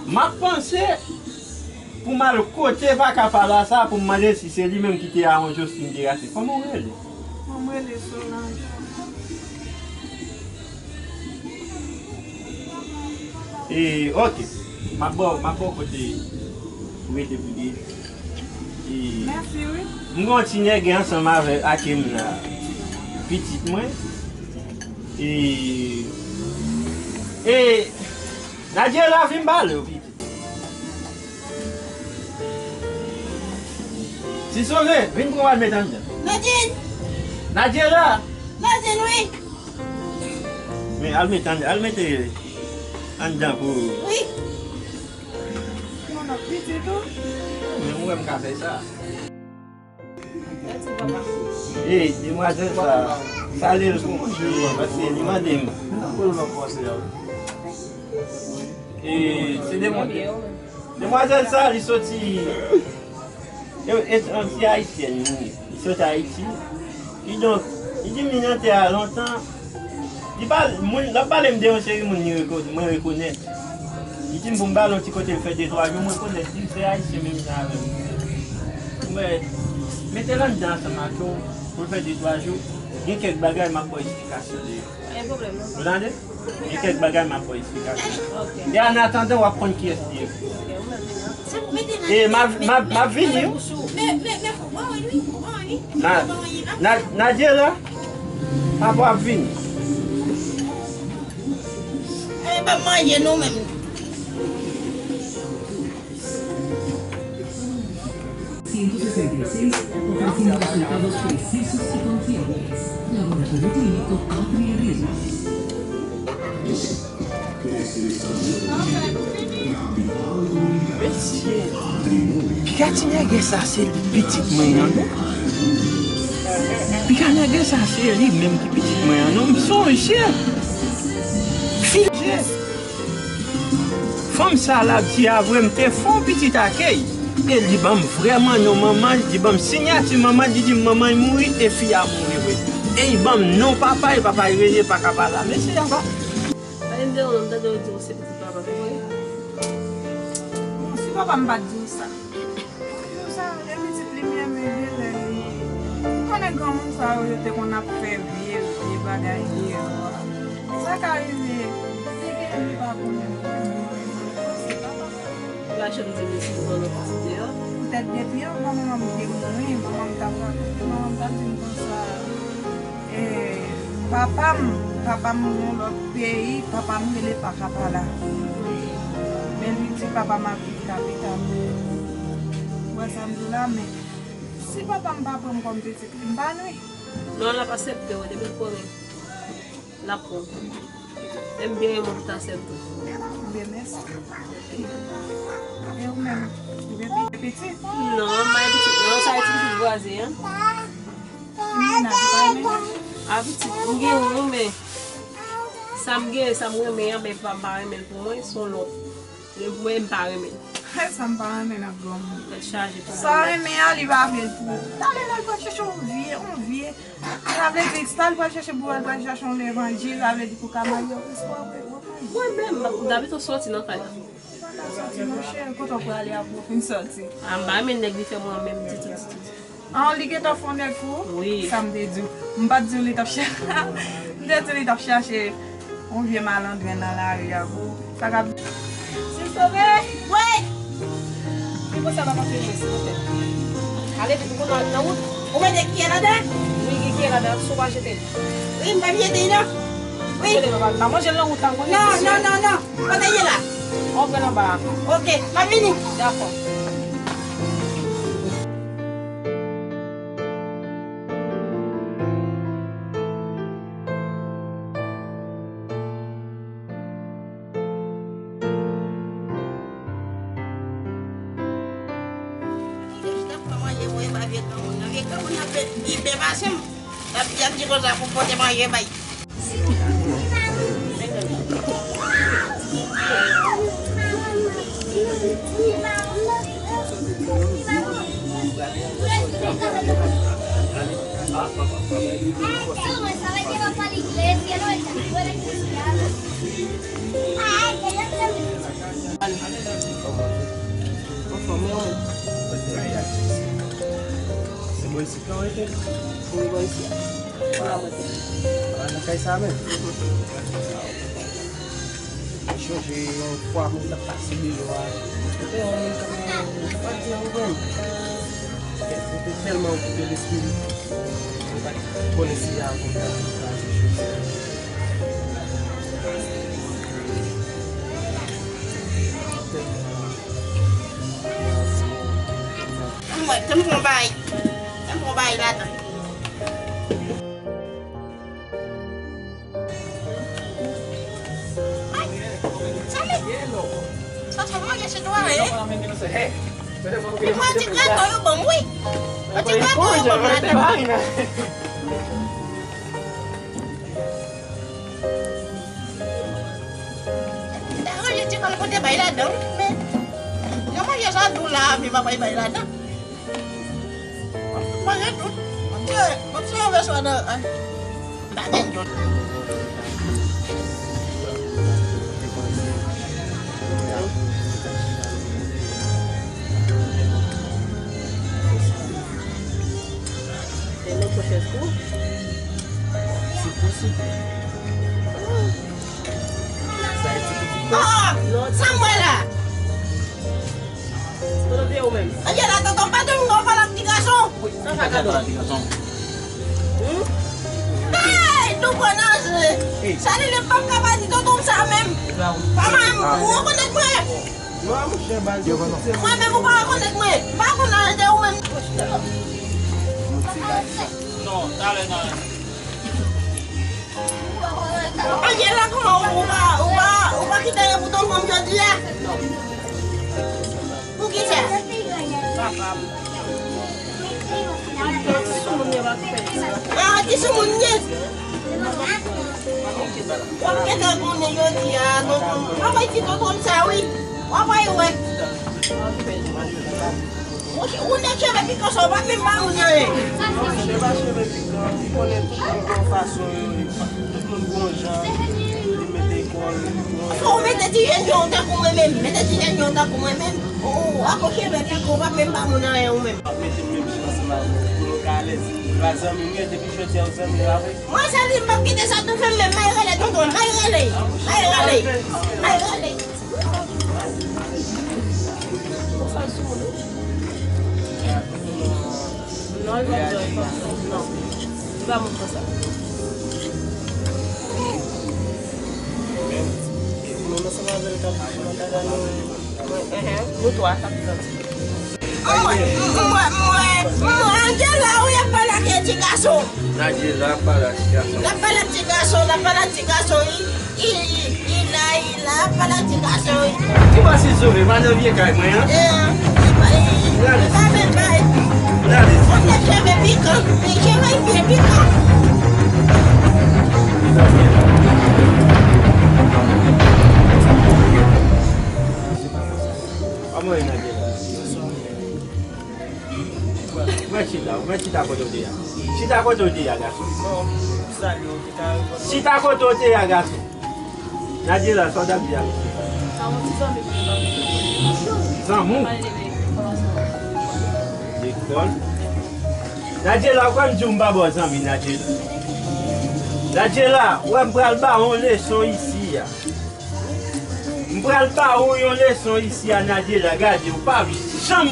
M ap panse pou m al kote Vakapala sa, pou m mande l si se li menm ki te a yon Joseline Derasen. Kòman w rele? Mwen, m rele Solange. E, ok. M ap ba w, m ap ba w kote pou rete pou de. E, mèsi, wi. M gon ti nègè ansanm avè, ak m la. Pitit mwen. E, e, Nadjela, vin pale w, pitit. Silsove, vin pran w al met anndan. Nadine! Nadjela! Nadine, wi! Men, al met anndan, al mete anndan pou. Wi. Moun ap piti tou. Men mwen m ka fè sa. Ey, demwazèl sa, salye l pou mwen, paske li mande m. E, se demwa-, demwazèl sa, li soti, e, e, se yon ti ayisyèn, li, li soti Ayiti. Kidonk, li di m li nan tè a lontan. Li pa, moun, l ap pale m de yon seri moun li reko-, mwen rekonèt. Li di m pou m ba l yon ti kote l fè de twa jou, mwen rekonèt li, se ayisyen menm jan avè m. Mwen, mete l anndan ansanm ak yo, pou l fè de twa jou. Gen kèk bagay m ap ba w esplikasyon de yo. Pa gen pwoblèm, non. Ou tande? Gen kèk bagay m ap ba w esplikasyon. Ok. E an atandan, w ap konn kiyès li ye. Ok, ou menm vini. E m ap, m ap, m ap vini, wi. Men, men, men, fò, bon, wi, bon, wi. Na, na, Nadjela, papa w ap vini. E, ban m manje, non, menm. Ciento sesenta y seis, ofreciendo resultados precisos y confiables. Laboratorio Clínico Atria Riesgos. Mesye, piga ti nègre sa se pitit mwen an non. Piga nègre sa se li menm ki pitit mwen an non. M sonje. Fil je. Fanm sa l ap di a vre, m te fè yon pitit ak li. E li ban m vrèman non manman l, li ban m siyati manman l, li di m manman l mouri e fi a mouri vre. E li ban m non papa l, papa l rele pa ka pale a mesye a pa. Sa vin deranj mwen, m tande yo di w se pitit papa m, se vre? Bon, si papa m pa t di w sa, m di w sa, e pitit li m ye, men gen lè li, ou konnen granmoun sa yo, yo te konn ap fè vye, vye bagay deyò a. Sa ka rive, li gen, li pa konnen. Li pa janm di m si l gen lòt pitit deyò. Poutèt depi anvan manman m te mouri, manman m t ap rakonte, manman m t ap di m konsa, e, papa m, papa m yon lòt peyi, papa m rele pa ka pa la. Men li di papa m ap viv kapital. Ou wè sa m di w la, men si papa m pa pran m kòm pitit li, m pa nwi. Non, l ap aksepte w, depi l konnen. L ap pran. E m byen renmen w pou ta sè m tou. Byen, mèsi. E ou menm? Ou gen pi-, pitit? Non, m pa gen pitit. Non, sa e ti pitit vwazen an. Ou gen mennaj, ou pa gen mennaj? A pitit, m gen youn, men sa m gen, sa m renmen an, men papa m pa renmen l pou mwen, se yon lòt. Li pou mwen, m pa renmen l. Sa m pa renmen nan granmoun. Tèt chaje tou. Sa renmen an, li pa vle l pou ou. Talè la, l pral chèche yon vye, yon vye. Sa vle di, sa l pral chèche pou al pral chèche yon levanjil, sa vle di pou ka marye, w eskwa w ap marye. Mwen menm, m ap dabitò sòti nan kay la. Ou pa ka sòti, monchè, kote w prale apre w fin sòti? A, m pa renmen nèg li fè mwen menm ditou, ditou. An, li gentan fè yon nèg pou ou? Wi. Sa m te di w. M pa t di w li t ap cha-, m te di w li t ap chache yon vye malandren nan lari a pou ou. Sa k ap... Sil sove! Wi! Li konsa pa pase mwen, silvouplè. Ale vit, ou konn nan, nan wout. Ou mete kiyè ladan? Wi, gen kiyè ladan, si w pa jete l. Wi, m p ap jete l, non. Wi. Jete l, papa. M pa manje l nan wout la, mwen. Non, non, non, non. Kote l ye la? An pran anba a. Oke, m ap vini. Dakò. Mwen chita pou mwen manje, mwen pa vye granmoun nan. Vye granmoun nan pi, pi byen pase m. L ap, l ap di konsa pou pote manje bay. Se bò isit la w rete? Wi, bò isit. Nan kay sa menm? Mwen chonje yon fwa mwen t ap pase deyò a. Te yon moun k ap mande mwen, pa di anyen. Mwen te tèlman okupe lespri m, mwen pa t konnen si y a konprann tout sa, tout sa. Mwen, tann pran bay. Tann pran bay ladan. Ay, sa li. Sa fè manje chitwa, e? Li pran ti gato yo ban m, wi. Pran ti gato yo ban m ladan. Li ta ranje ti kal kote bay ladan, men. Nan manje sa dou la, men pa bay bay ladan. Manje tout. Manje, manje yon vès la nan, ay. M pa gen djòl. E lòt pòchèt kou? Se posib. Sa e ti pitit. Ah! Sa m wè la? Kote w ye ou menm? Anje la, tonton, pa de moun pale ak ti gason. Wi, sa sa gason? Pale ak ti gason. Hmm? Hey, nou pran nan je. Hey. Sa li, li pa ka pa di tonton sa menm. Pa menm, ou rekonèt mwen? Non, monchè, baz yo tout se mwen menm, ou pa rekonèt mwen. M pa konn anje ou menm. Non, talè nan. Anje la, kòman ou, ou pa, ou pa, ou pa kite Kòm jodi a. Poukisa? Papa m. Ti soumoun yo ap fè. Ah, ti soumoun ye. W ap gentan konnen jodi a, tonton. W ap bay ti tonton sa, wi. W ap bay wè. Ou, ou nèk cheve pikan sa, w pa menm ba moun anyen. Non, se pa cheve pikan, ou konnen tout moun gon fason yo ye. Tout moun gon jan, li mete kò l, li gon... Fò w mete ti jèn jan w tankou mwen menm. Mete ti jèn jan w tankou mwen menm. Ou, ou, ak yon cheve pikan, w pa menm ba moun anyen ou menm. W ap mete m menm jan ansanm avè w, pou nou ka alèz. Ou pa zanmi m ye, depi jodi a ou zanmi m avè. Mwen, sa li, m p ap kite sa tou fè m menm. May rele tonton, may rele. May rele. May rele. Non, li pa bezwen konsa. Non. Li pa moun konsa. Nou twa k ap grandi. Mwen, mwen, mwen, mwen, Angela, wi, ap pale ak ti gason. Angela ap pale ak ti gason. L ap pale ak ti gason, l ap pale ak ti gason, wi. I, i, i la, i la, pale ak ti gason, wi. Ki bò Sil Sove? Pa nan vye kay mwen an? Eh, i pa, i, i pa menm bay. Lale. Fòk nèg cheve pikan, men cheve byen pikan. Kòman w ye, Nadye? Mwen chita, mwen chita kote w te a. Chita kote w te a, gason. Chita kote w te a, gason. Nadjela, sa w t ap di a misye? Zanmi w? Lekòl. Nadjela, ou kwè m di w m pa ba w zanmi, Nadjela? Nadjela, ou wè m pral ba w yon leson isi a. M pral ba ou yon leson isi a, Nadjela. Gade, ou p ap janm,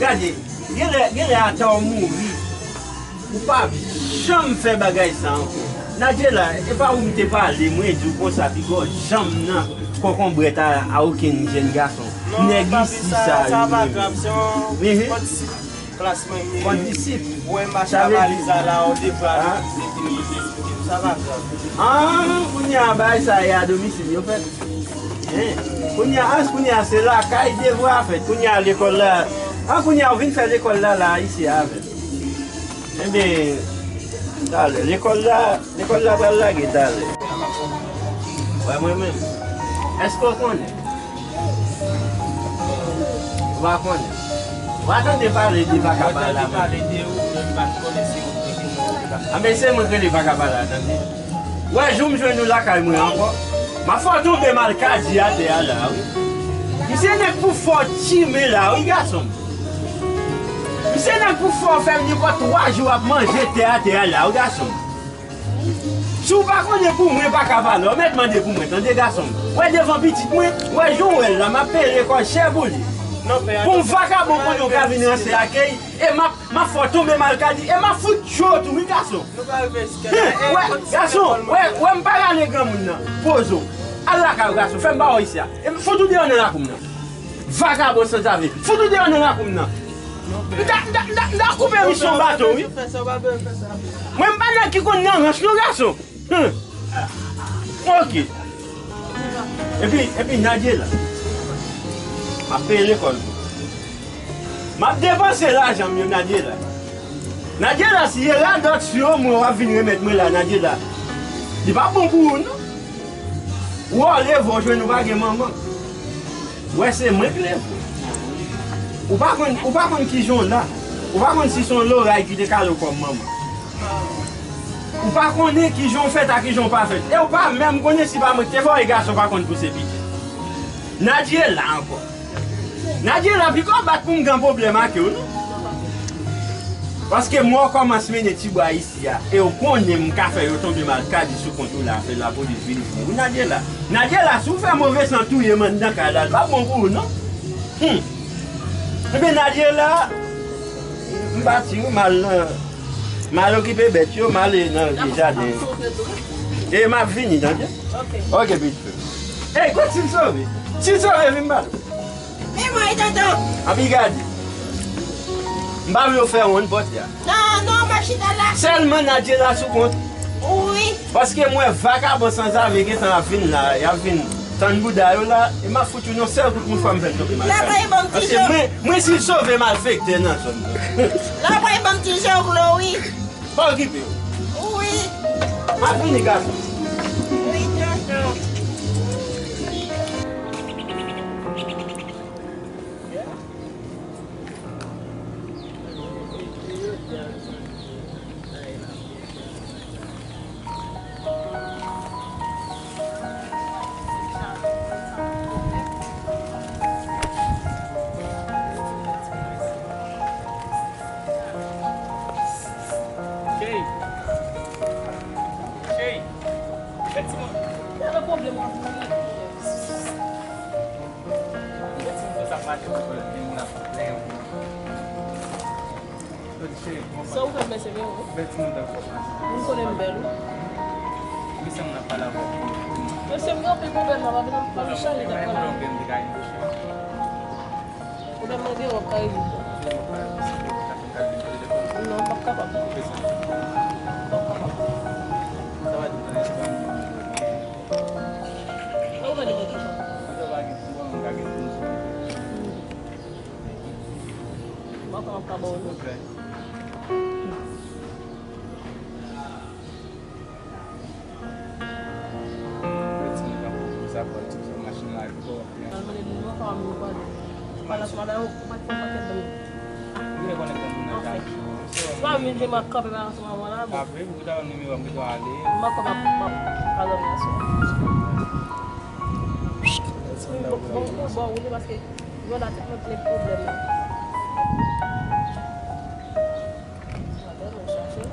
gade, genlè, genlè ata w mouri. Ou p ap janm fè bagay sa ankò. Nadjela, e pa ou m te pale, mwen di w konsa, piga w janm nan konkonbrèt a, a okenn jèn gason. Nèg isi sa yo menm. Klas mwen ye. Kondisip. Ou wè m mache a valiz la, la, ou devwa, epi m te sou pye m, sa pa grav. Ah, kounye a, bagay sa ye a domisil yo fèt. Hein? Kounye a, ah, kounye a, se lakay devwa a fèt. Kounye a, lekòl la. Ah, kounye a, ou vin fè lekòl la, la, isi a avè m. Ebyen, talè, lekòl la, lekòl la pral lage talè. Wè mwen menm. Èske w konnen? Ou pa konnen. Ou pa tande pale de vakabon la, mwen. Anben, se mwen k rele vakabon la, tande. Wè, jou m jwenn ou lakay mwen ankò, m ap fè w tonbe malkadi atè a la, wi. Misye nèg pou fè w timen la, wi, gason m. Misye nèg pou fè w fè nenpòt twa jou ap manje tè atè a la, wi, gason m. Si w pa konnen pou mwen, pa ka pale, w mèt mande pou mwen, tande gason m. Wè devan pitit mwen, wè jan w wè l la, m ap peye lekòl chè pou li. Pou yon vakabon konnen w ka vin ranse akèy, e m ap, m ap fè w tonbe malkadi, e m ap fout tchwe w tou, wi gason. Wè, gason, wè, wè m pa rale granmoun nan, poze w. Al lakay ou gason, fè m ba w isi a. E m fout ou deyò nan lakou m nan. Vakabon sanzave. Fout ou deyò nan lakou m nan. M ta, m ta, m ta, m ta koupe misyon baton, wi. Mwen m pa nèg ki konn nan rans non, gason. Hmm. Ok. Epi, epi Nadjela. M ap peye lekòl pou. M ap depanse lajan m yo, Nadjela. Nadjela, si e radòt yo mwen w ap vin remèt mwen la, Nadjela. Li pa bon pou ou, non. Ou leve w jwenn ou pa gen manman. Wè, se mwen k leve w. Ou pa konn, ou pa konn kijan w la. Ou pa konn si se yon loray ki te kale w kòm manman. Ou pa konnen kijan w fèt ak kijan w pa fèt. E w pa menm konnen si pa mwen k te fè w, e gason pa konn pouse pitit. Nadjela ankò. Nadjela, piga w bat pou m gen pwoblèm ak yo, non. Paske mwen w kòmanse mennen ti bwa isi a, e w konnen m ka fè yo tonbe malkadi sou kont ou la, fè lapolis vin fou. Wi, Nadjela. Nadjela, si w fè move san touye m anndan kay la, l pa bon pou ou, non. Hmm. Ebyen, Nadjela, m pati, wi, m al nan, m al okipe bèt yo, m ale nan vye jaden. E m ap vini, tande? Ok, pitit. Ey, kot Sil Sove? Sil Sove, vin pale. Men mwen, tonton. Anpi gade. M pa vle w fè wonn pòt la. Non, non, m ap chita la. Sèlman Nadjela sou kont. Wi. Paske m wè vakabon sanzave gentan ap vin la, y ap vin. Tann bouda yo la, e m ap fout youn yon sèl kout mouchwa m fè l tonbe malfektè. Lapay ban m ti je. Paske mwen, mwen si sove malfektè nan zòn nan. Lapay ban m ti je w glo wi. Pa okipe yo. Wi. M ap vini gason. Wi, tonton. Cheri. Cheri. Fè ti moun. Gade pwoblèm w ap mouri. Fè ti moun sa mache pou kòlè, gen moun ap plè. Sa ou fè m, mesye, byen, wi. Bèl timoun tankou w. M konnen m bèl, wi. Mesye, m ap pale avè w. Mesye, m gen anpil pwoblèm la, pa vin, pa vin chanje dat la. Pwoblèm mwen gen, w ap ka rezoud. Non, m p ap kapab. M p ap kapab. Sa va di mwen, sa va di mwen. Sa ou mande mwen tou? Mwen konn ap ka ba w non. Al mande moun nan, pa mwen kwaze. Pandan sou madanm ou pa t fè pakèt dam. Anfen. Swa vin jwenn mwen kanpe pa ansanm avè w la, bon. Apre, ou ta ban m nimewo m, kite w ale. M pa konn ap, m ap, pa dòmi aswè. Bon, bon, bon, ou te paske Jodi a tout moun gen pwoblèm nan. Madanm mwen chache.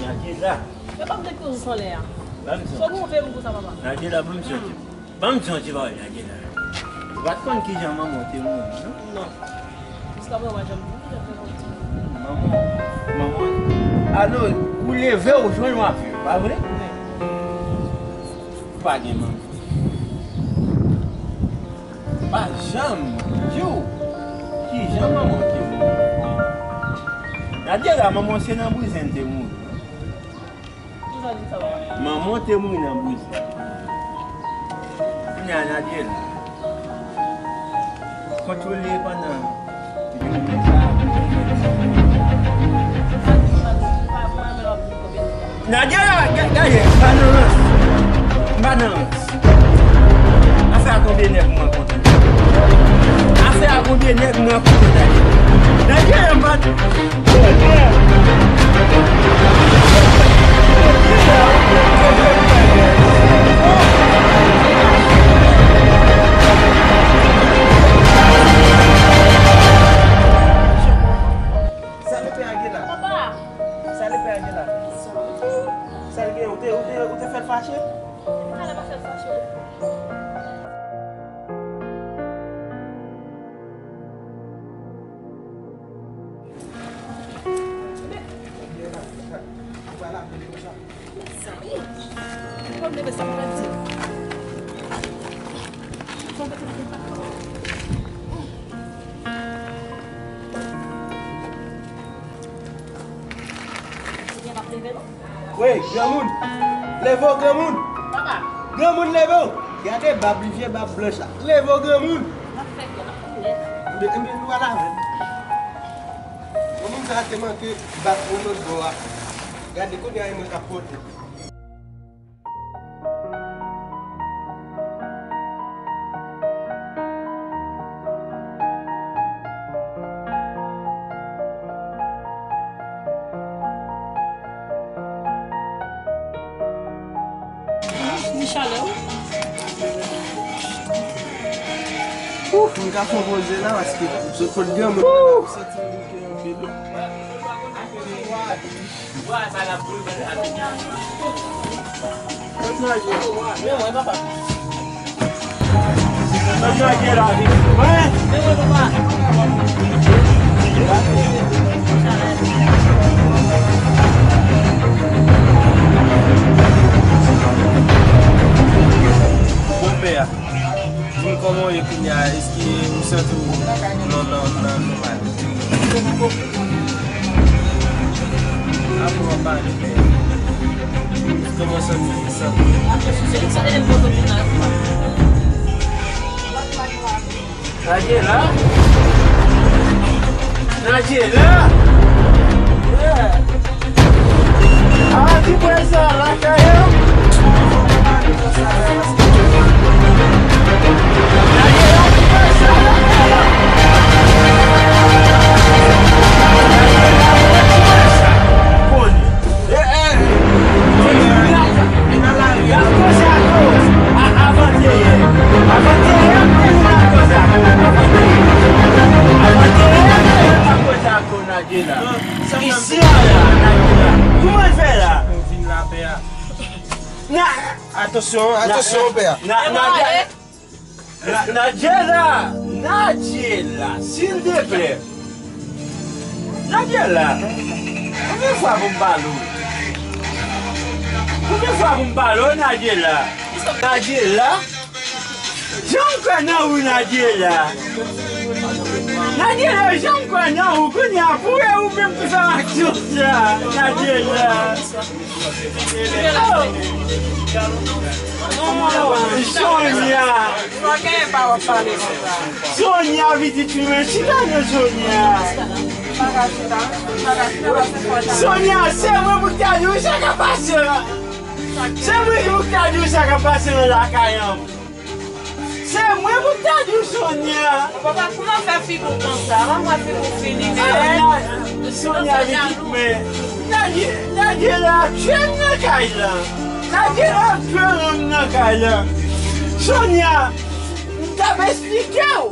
Nadjela. Yo pa vle koze san lè a. Ban m di yon ti. Nadjela, ban m di yon ti. Ban m di yon ti bagay, Nadjela. Ou pa t konn kijan manman w te mouri, non? Non. Jiskaprezan, w pa janm di m kijan te mouri. Manman, manman, alò, ou leve, ou jwenn w ap viv, pa vre? Wi. Ou pa gen manman. Ou pa janm di w kijan manman w te mouri. Nadjela, manman w se nan brizen l te mouri, non? Kijan w di sa, papa? Manman w te mouri nan brizen. Kounye a, Nadjela kontwole pandan yon nèg la. Nadjela, ga-, gade, m pa nan rans. M pa nan rans. Afè a konbyen nèg m rankontre? Afè a konbyen nèg m rankontre, Nadjela? Nadjela, m pa Sa lepè a gen la? Papa! Sa lepè a gen la? Sa l gen? Ou te, ou te, ou te fè l fache? Talè pa fè l fache. Wi, granmoun. Leve w, granmoun. Papa. Granmoun, leve w. Gade bab li, vye bab blanch la. Leve w, granmoun. N ap fè kè, n ap fè kè. Ebyen, ebyen, nou al avè l. Granmoun sa a te manke bat yon lòt bò a. Gade, kounye a, e mwen k ap pote. Ni chalè, wi. Ouf, m ka fè yon poze la, paske sot kot granmoun, m santi m bouke anpil. Bwa sa la boule ban sa. Men mwen, papa. Men mwen, papa. Bon, pè a. Di m kòman w ye kounye a, èske ou santi w nan, nan, nan, nòmal? Apre w ap pale, men kòman w santi, santi w? Nadjela? Nadjela? Yeah. Ah, ti bwè sa lakay an. Isi a la, Nadjela. Kouman l fè la? Vin la, pè a. Na- Atansyon, atansyon, pè a. Na- Na- Na- Nadjela, Nadjela, silteplè. Nadjela, konbyen fwa pou m pale w? Konbyen fwa pou m pale w, Nadjela? Nadjela? Jan m kwè nan ou, Nadjela. Nadjela, jan m kwè nan ou, kounye a pou e ou menm ki fè m aksyon sa, Nadjela. Oh! Oh, Sonia! Sonia, pitit fi mwen, chita non, Sonia. Sonia, se mwen pou k ta di w sa k ap pase la. Se mwen pou k ta di w sa k ap pase nan lakay an. Se mwen pou ta di w, Sonia. Papa, kouman fè figi w konsa? Kòman figi w fini, men? Sonia, pitit mwen. Nadjela, Nadjela ap tye m nan kay la. Nadjela ap tye m nan kay la. Sonia, m t ap esplike w.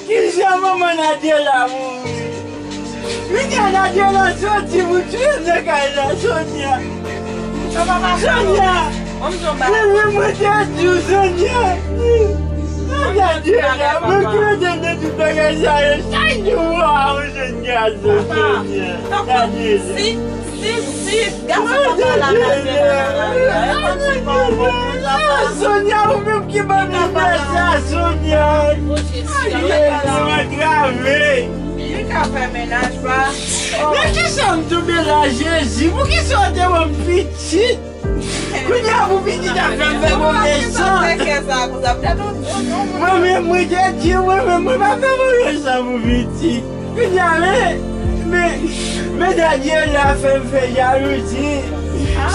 Kijan manman Nadjela mouri? Kounye a Nadjela soti pou tire nan kay la, Sonia. Sonia! Mwen, mwen te di w, Sonia. Nadjela, mwen krede nan tout bagay sa yo. Chak jou, waw, Sonia, Sonia. Nadjela. Si, si, si gason pa pale avè l nan lari a, e kòmsi pa yon bon moun, papa. Sonia, ou menm ki ban m limyè sa, Sonia. Jezi, mwen antrave. Li ka fè mennaj, pa. Men kisa m tonbe la, Jezi? Poukisa w te ban m pitit? Kounye a pou pitit ap fè m fè move san. Mwen menm, mwen te di w, mwen menm, mwen pa fè move san pou pitit. Kounye a, men, men, men Daniela fè m fè jalouzi.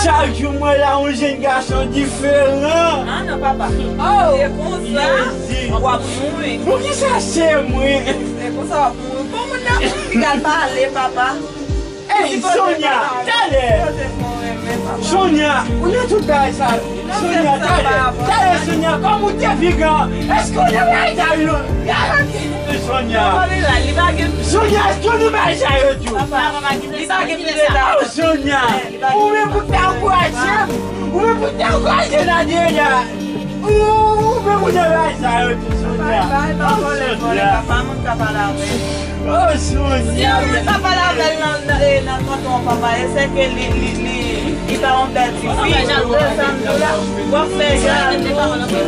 Chak jou mwen la, yon jenn gason diferan. Ah non, papa. Oh, se konsa w ap mouri. Poukisa se mwen? Se konsa w ap mouri. Bon, moun nan, li pral pale, papa. Ey, Sonia, talè. Sonia, ou nan tout bagay sa. Sonia, talè. Talè, Sonia, kòm ou te vigan, èske ou nan bagay sa yo? Sonia. Sonia, èske ou nan bagay sa yo tou? Oh, Sonia, ou menm pou ta ankouraje m. Ou menm pou ta ankouraje Nadjela. Ou, ou menm ou nan bagay sa yo tou, Sonia. Oh, Sonia. Oh, Sonia. Si yon moun ka pale avè l nan, nan, eh, nan tonton an, papa, e se ke li, li, li, li pa yon bèl ti fi. Ou wè sa m di w la? W ap fè jalou.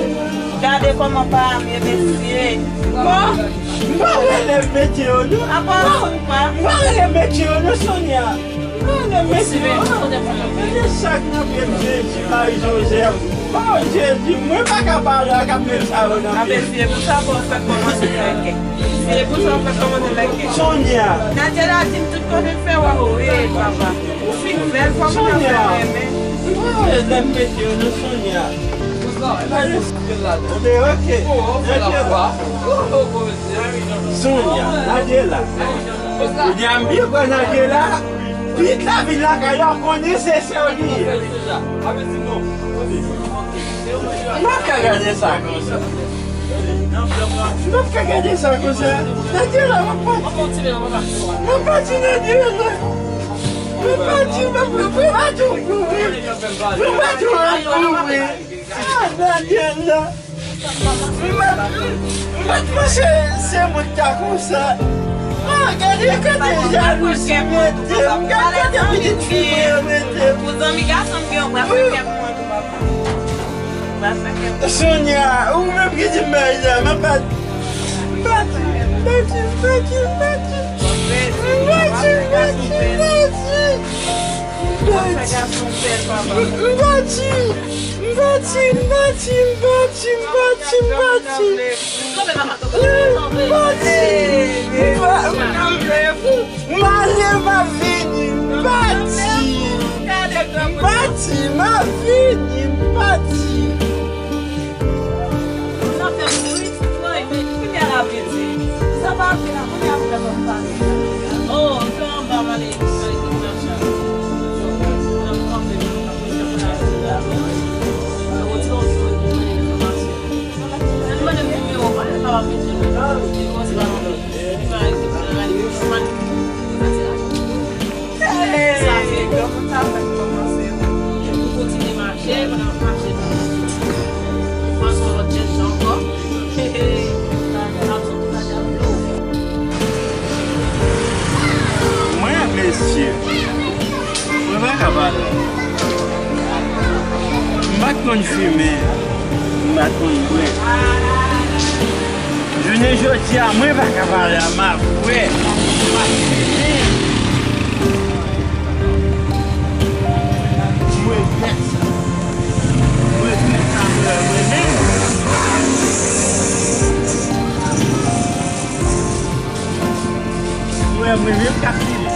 Gade kòman pa m ye, mesye. Bon. M pa rele mesye yo, non. Apa, m pa rele mesye yo, non, Sonia. Mwen renmen Jezi. Mwen renmen sa k nan pye m, Jezi, Mari Jozèf. Oh, Jezi, mwen pa ka pale ak ap menm sa yo nan pye m. Abe, se pou sa pou w fè kòmantè lèkè. Se pou sa w fè kòmantè lèkè. Sonia. Nadjela di m tout kote l fè wè w, wi, papa. Ou fin bèl, fò m ta fè renmen. Mwen renmen Jezi, non, Sonia. Sonia, Nadjela. Ou di a m byen pran Nadjela. Pit la vin lakay la, konnen se sè w li ye. M p ap ka gade sa konsa. M p ap ka gade sa konsa. Nadjela, m ap pati. M ap pati, Nadjela. Pati, pati, pati, pati, pati, pati, pati. Ah, Daniela. M pa t panse se mwen k ta konsa. Ah, gade kote jalouzi mete m. Gade kote pitit fi mwen an mete m. Pou zanmi gason m gen yon bras nan kè pou mwen tou, papa. Bras nan kè pou mwen. Sonia, ou menm ki di m bagay la, m ap bat. Pati, pati, pati, pati. Pati, pati, pati. Pati. Pati. M pati, m pati, m pati, m pati, m pati. M pati. M pa-, m ale, m ap vini, m pati. M pati, m ap vini, m pati. Sa fè m ri, woy, men ki lè l ap vin di? Sa pa vin la, kounye a pou lè m ap pale. Oh, antre anba, m ale, m ale nan chanm. Nan kanpe, nan kanpe, nan kanpe. Mwen, mesye, mwen pa ka pale. M pa t konn fimen, m pa t konn bwè. Jounen jodi a, mwen pa ka pale a, m ap bwè, m ap fimen. Mwen regrèt sa. Mwen regrèt sa, mwen, mwen menm. Mwen, mwen menm k ap fimen.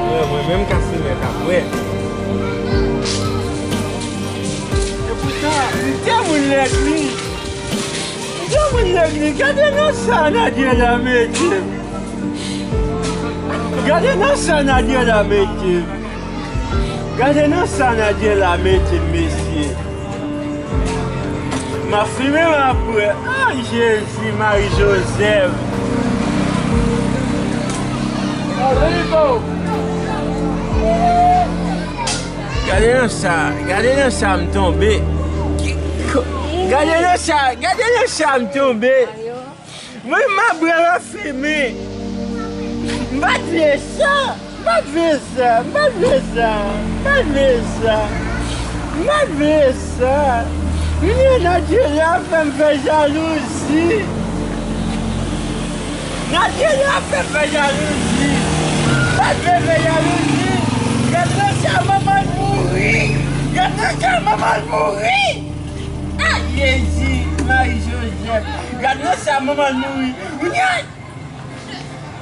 Mwen, mwen menm k ap fimen, k ap bwè. Epoutan, m te moun legliz. M te moun legliz. Gade nan sa Nadjela mete m. Gade nan sa Nadjela mete m. Gade nan sa Nadjela mete m, mesye. M ap fimen, m ap bwè. Ah, Jezi, Mari Jozèf. Gade nan sa, gade nan sa m tonbe. Gade nan sa, gade nan sa m tonbe. Mwen, m ap bwè, m ap fimen. M pa t vle sa. M pa t vle sa. M pa t vle sa. M pa t vle sa. M pa t vle sa. Kounye a Nadjela fè m fè jalouzi. Nadjela fè m fè jalouzi. M pa t vle fè jalouzi. Gad nan sa manman l mouri. Gad nan sa manman l mouri. Ah, Jezi, Mari Jozèf. Gad nan sa manman l mouri. Kounye a,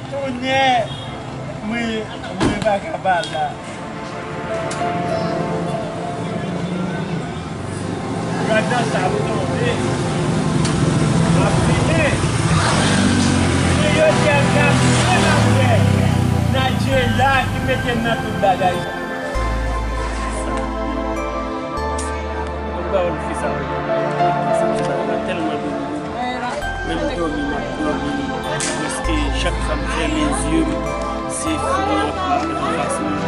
tonnè, mwen, mwen pa ka pale la. Gad nan sa m tonbe. M ap fimen. Mwen yo di a m ka fimen m ap fè. Nadjela ki mete m nan tout bagay sa. Mwen pa wè fi sa. Sa tèlman doulere. Menm dòmi, m ap dòmi. Prèske chak fwa m fèmen zye m, se fi an pou m anfas mwen.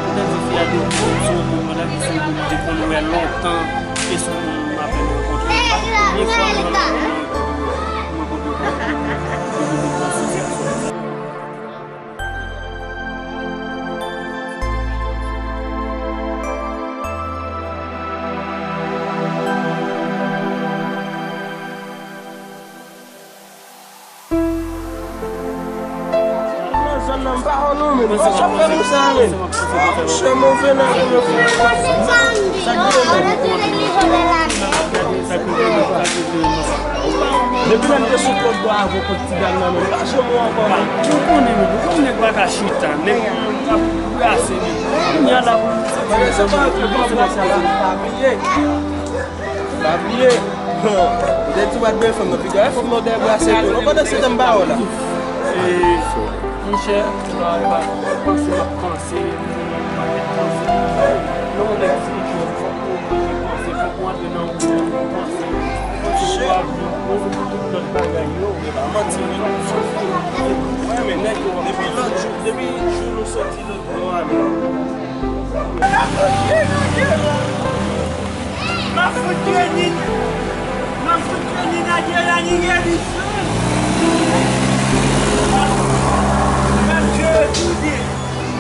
Poutan se fi a depi se yon moun, pandan ke se yon moun m te konn wè lontan, e se yon moun m apèn rankontre. E pa premye fwa m rankontre, m rankontre kòm moun, e m vin panse se sa. Nan zòn nan, m pa wè nou, men. Sa fè nou sa, men. Chè move nèg yo, men. Sa k gen, men? Depi lè m te sou Kòt Bwa avè w, Kòt Ti Gag nan, men. M pa janm wè w ankò, men. Ou konnen, men. Ou konnen nèg pa ka chita. Nèg ap brase, men. Kounye a la, se pa, se pa, se pa, se pa. Pa bliye. Ou te di w pa t byen fanm nan, piga e fanm nan w te brase tou. Non, pandan se tan m pa wè w la. E, monchè, m pa panse, m ap panse, m ap panse. Lè yon nèg di jòb, fòk ou manje panse, fòk ou antre nan wout pou panse. Panse pou avi, panse pou tout Wè, men nèg yo, depi lòt jou, depi jou nou soti lòt bò a, men. M ap fout tye Nina. M ap fout tye Nina, Djela, Nina, Bison. M ap tye yo tou de.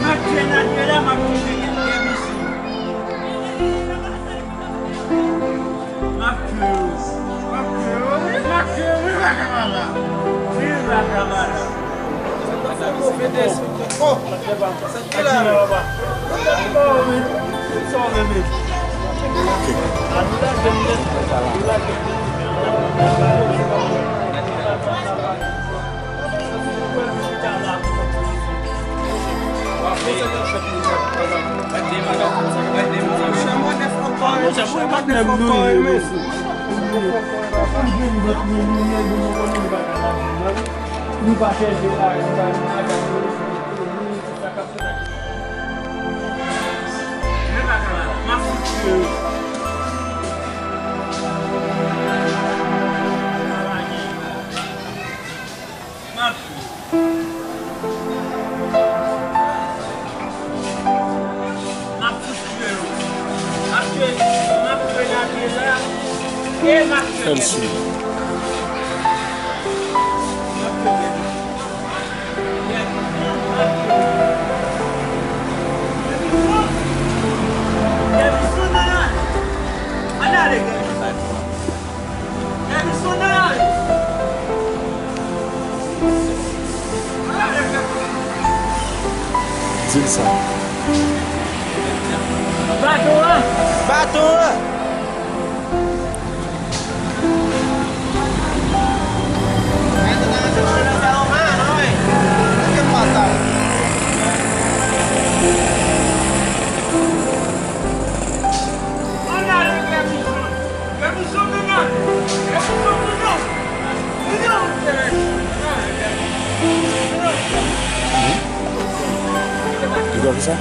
M ap tye Nadjela, m ap tye Bison. M ap tye yo. M ap tye yo. M ap tye yo. Wi, vagabon la. Wi, vagabon la. Sa move tèt. Oh. Sa ki la? Oh, wi. Sa w rele? M ap fout tye yo. M ap tye, m ap tye Nadjela e m ap tye Kèlsi. M ap tye Kèlsi. Kèlsi, m ap tye. Kèlsi, nan ale. Ann ale, Kèlsi. Di l sa. Baton an! Baton an! Ou konn sa?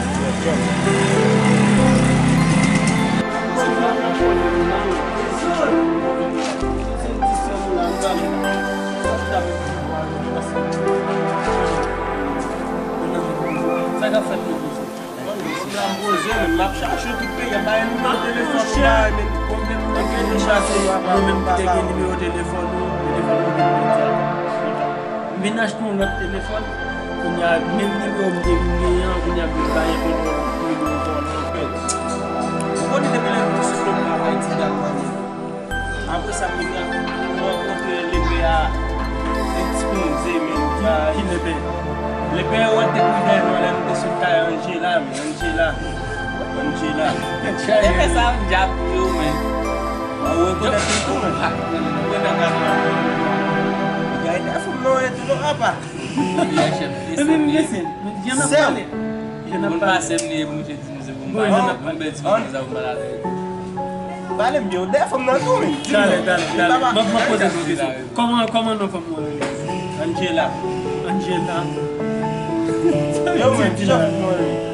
Sa k ap fèt menm? Bon, m la m poze, men m ap chache tout peyi a, m pa gen nimewo telefòn ou la, men konbyen moun ki te chache yo apa, mwen menm ki te gen nimewo telefòn ou, telefòn ou vin pèdi a. M vin achte yon lòt telefòn, kounye a, menm nimewo m te vin genyen an, kounye a, m vin bay yon nimewo vòlè. Ou konnen depi lè m sot nan travay, ti dam nan. Apre sa, m vin rankontre lepè a, se ti konze, men, ki lepè? Lepè yo te kouri dèyè nou lè nou te sot kay Angela, men, Angela. Angela. Lepè sa, yon djab pou yo, men. Ou rekonèt li tou, men. Ou rekonèt li tou. Gade fanm nan, e tou non, apa. Ebyen, m vle se, jan n ap pale. Jan n ap pale. Bon, jan n ap pale. Pale m byen, ou dèyè fanm nan tou, men. Talè, talè, talè. M ap, m ap poze nou kesyon. Kòman, kòman non fanm nan rele? Angela. Angela. Yo, men, ki jan fanm nan rele?